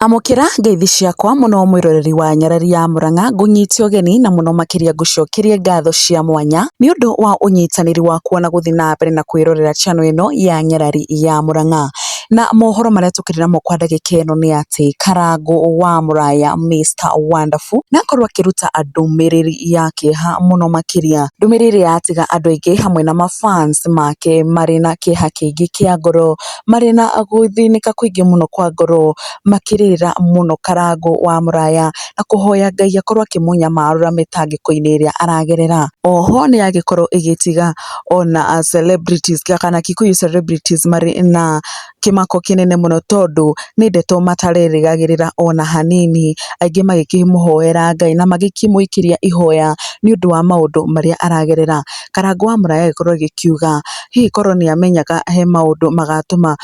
Amũkĩra ngeithi ciakwa mũno mwĩroreri wa nyarari ya Murang'a, ngũnyite ũgeni na mũno makĩria ngũcokerie ngatho cia mwanya nĩ ũndũ wa ũnyitanĩri waku na gũthiĩ na mbere na kwĩrorera channel ĩno ya nyarari ya Murang'a. Na mohoro marĩa tũkĩrĩ namo kwa ndagĩka ĩno nĩ atĩ Karangũ wa Mũraya Mr Wonderful na akorwo akĩruta ndũmĩrĩri ya kĩeha mũno makĩria, ndũmĩrĩri ĩrĩa yatiga andũ aingĩ hamwe na mafans make marĩ na kĩeha kĩingĩ kĩa ngoro, marĩ na gũthĩnĩka kũingĩ mũno kwa ngoro, makĩrĩrĩra mũno Karangũ wa Mũraya na kũhoya Ngai akorwo akĩmũnyamarũra mĩtangĩko-inĩ ĩrĩa aragerera. Oho nĩ yagĩkorwo ĩgĩtiga ona celebrities kana Kikuyu celebrities marĩ na kĩmako kĩnene mũno tondũ nĩ ndeto matarerĩgagĩrĩra ona hanini, aingĩ magĩkĩmũhoera Ngai na magĩkĩmũikĩria ihoya nĩ ũndũ wa maũndũ marĩa aragerera. Karangũ wa Mũraya agĩkorwo agĩkiuga hihi korwo nĩ amenyaga he maũndũ magatũma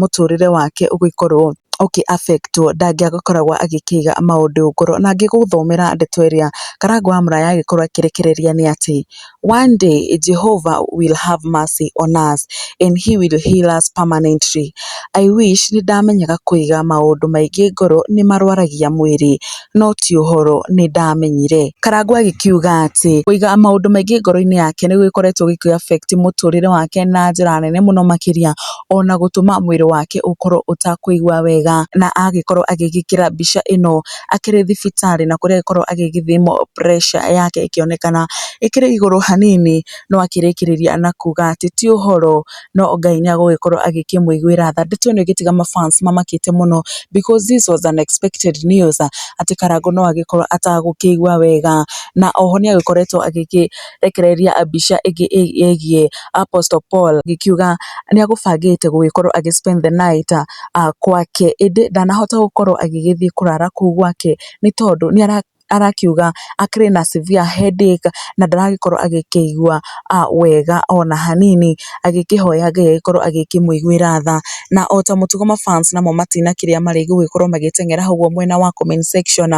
mũtũrĩre wake ũgĩkorwo ũkĩ affect wo ndangĩagĩkoragwo agĩkĩiga maũndũ ngoro. Na ngĩgũthomera ndeto ĩrĩa Karangũ wa Mũraya agĩkorwo akĩrekereria nĩ atĩ, "One day Jehovah will have mercy on us and he will heal us permanently. I wish nĩ ndamenyaga kũiga maũndũ maingĩ ngoro nĩ marwaragia mwĩrĩ, no ti ũhoro nĩ ndamenyire." Karangũ agĩkiuga atĩ kũiga maũndũ maingĩ ngoro-inĩ yake nĩ gũgĩkoretwo gũkĩ affect mũtũrĩre wake na njĩra nene mũno makĩria, ona gũtũma mwĩrĩ wake ũkorwo ũtakũigua wega, na agĩkorwo agĩgĩkĩra mbica ĩno akĩrĩ thibitarĩ na kũrĩa agĩkorwo agĩgĩthimwo pressure yake ĩkĩonekana ĩkĩrĩ igũrũ hanini, no akĩrĩkĩrĩria na kuga atĩ ti ũhoro no Ngai nĩ agũgĩkorwo agĩkĩmũiguĩra tha. Ndeto ĩno ĩgĩtiga mafans mamakĩte mũno because this was unexpected news atĩ Karangũ no agĩkorwo atagũkĩigua wega, na oho nĩ agĩkoretwo agĩkĩrekereria mbica ĩngĩ ĩgiĩ Apostle Paul agĩkiuga nĩ agũbangĩte gũgĩkorwo agĩ spend the night gwake, ĩndĩ ndanahota gũkorwo agĩgĩthiĩ kũrara kũu gwake nĩ tondũ nĩ arakiuga akĩrĩ na severe headache na ndaragĩkorwo agĩkĩigua wega ona hanini, agĩkĩhoya Ngai agĩkorwo agĩkĩmũiguĩra tha. Na ota mũtugo mafans namo matina kĩrĩa marĩ gũgĩkorwo magĩteng'era hau ũguo mwena wa comment section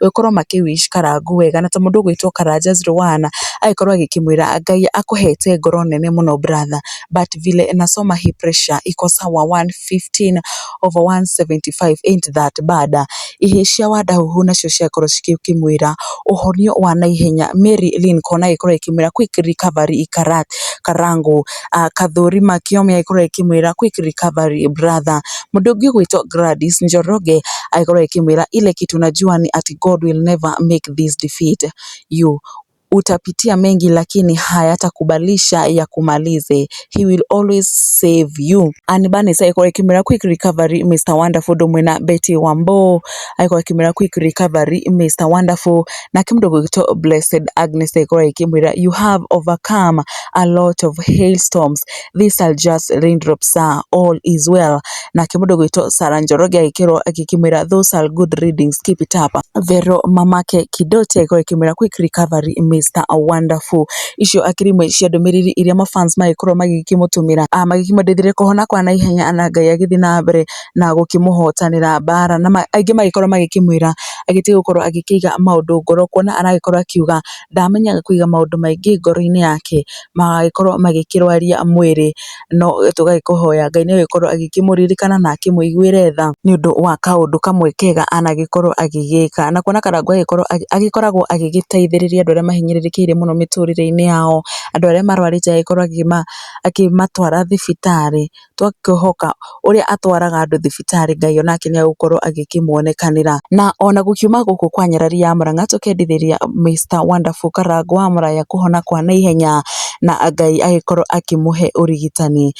gũgĩkorwo makĩ wish Karangũ wega, na ta mũndũ ũgwĩtwo Karanja 01 agĩkorwo agĩkĩmwĩra Ngai akũhete ngoro nene mũno brother, but vile nasoma hii pressure iko sawa 115 over 175 ain't that bad. Ihĩĩ cia Wadahuhu nacio ciakorwo cikĩmwĩra ũhonio wa naihenya. Mary Lincoln agĩkorwo agĩkĩmwĩra quick recovery Karangũ. Kathuri Makiomi agĩkorwo agĩkĩmwĩra quick recovery brother. Mũndũ ũngĩ ũgwĩtwo Gladys Njoroge agĩkorwo agĩkĩmwĩra ile kitu najua ni ati God will never make this defeat you utapitia mengi lakini hayatakubalisha yakumalize. He will always save you. Anne Bernice agĩkorwo akĩmwĩra quick recovery Mr Wonderful ndũmwe na Betty Wambo agĩkorwo akĩmwĩra quick recovery Mr Wonderful. Nake mũndũ ũgwĩtwo Blessed Agnes agĩkorwo agĩkĩmwĩra you have overcome a lot of hailstorms, these are just raindrops sir, all is well. Nake mũndũ ũgwĩtwo Sarah Njoroge agĩkĩrwo agĩkĩmwĩra those are good readings, keep it up. Vero mamake Kidoti agĩkorwo akĩmwĩra quick recovery Mr Wonderful. Icio akĩrĩ imwe cia ndũmĩrĩri iria mafans magĩkorwo magĩkĩmũtũmĩra magĩkĩmwendithĩria kũhona kwa naihenya na Ngai agĩthiĩ na mbere na gũkĩmũhotanĩra mbara, na aingĩ magĩkorwo magĩkĩmwĩra agĩtige gũkorwo agĩkĩiga maũndũ ngoro, kuona aragĩkorwo akiuga ndamenyaga kũiga maũndũ maingĩ ngoro-inĩ yake magagĩkorwo magĩkĩrwaria mwĩrĩ, no tũgagĩkũhoya Ngai nĩ agĩkorwo agĩkĩmũririkana na akĩmũiguĩre tha nĩ ũndũ wa kaũndũ kamwe kega anagĩkorwo agĩgĩka. Na kuona Karangũ agĩkorwo agĩkoragwo agĩgĩteithĩrĩria andũ arĩa mahinyĩrĩrĩkĩire mũno mĩtũrĩre-inĩ yao, andũ arĩa marwarĩte agĩkorwo akĩmatwara thibitarĩ, twakĩhoka ũrĩa atwaraga andũ thibitarĩ Ngai onake nĩ egũkorwo agĩkĩmuonekanĩra. Na ona gũkiuma gũkũ kwa nyarari ya Murang'a tũkendithĩria Mr Wonderful Karangũ wa Mũraya kũhona kwa naihenya na Ngai agĩkorwo akĩmũhe ũrigitani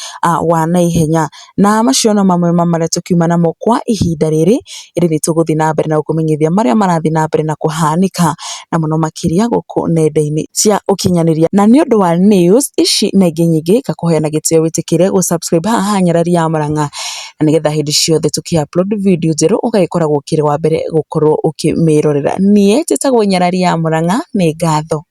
wa naihenya. Na macio no mamwe ma marĩa tũkiuma namo kwa ihinda rĩrĩ, ĩndĩ nĩ tũgũthiĩ na mbere na gũkũmenyithia marĩa marathiĩ na mbere na kũhanĩka na mũno makĩria gũkũ nenda-inĩ cia ũkinyanĩria. Na nĩ ũndũ wa news ici na ingĩ nyingĩ ngakũhoya na gĩtĩo wĩtĩkĩre gũ subscribe haha nyarari ya Murang'a, na nĩgetha hĩndĩ ciothe tũkĩ upload video njerũ ũgagĩkoragwo ũkĩrĩ wa mbere gũkorwo ũkĩmĩrorera. Niĩ njĩtagwo Nyarari ya Murang'a, nĩ ngatho.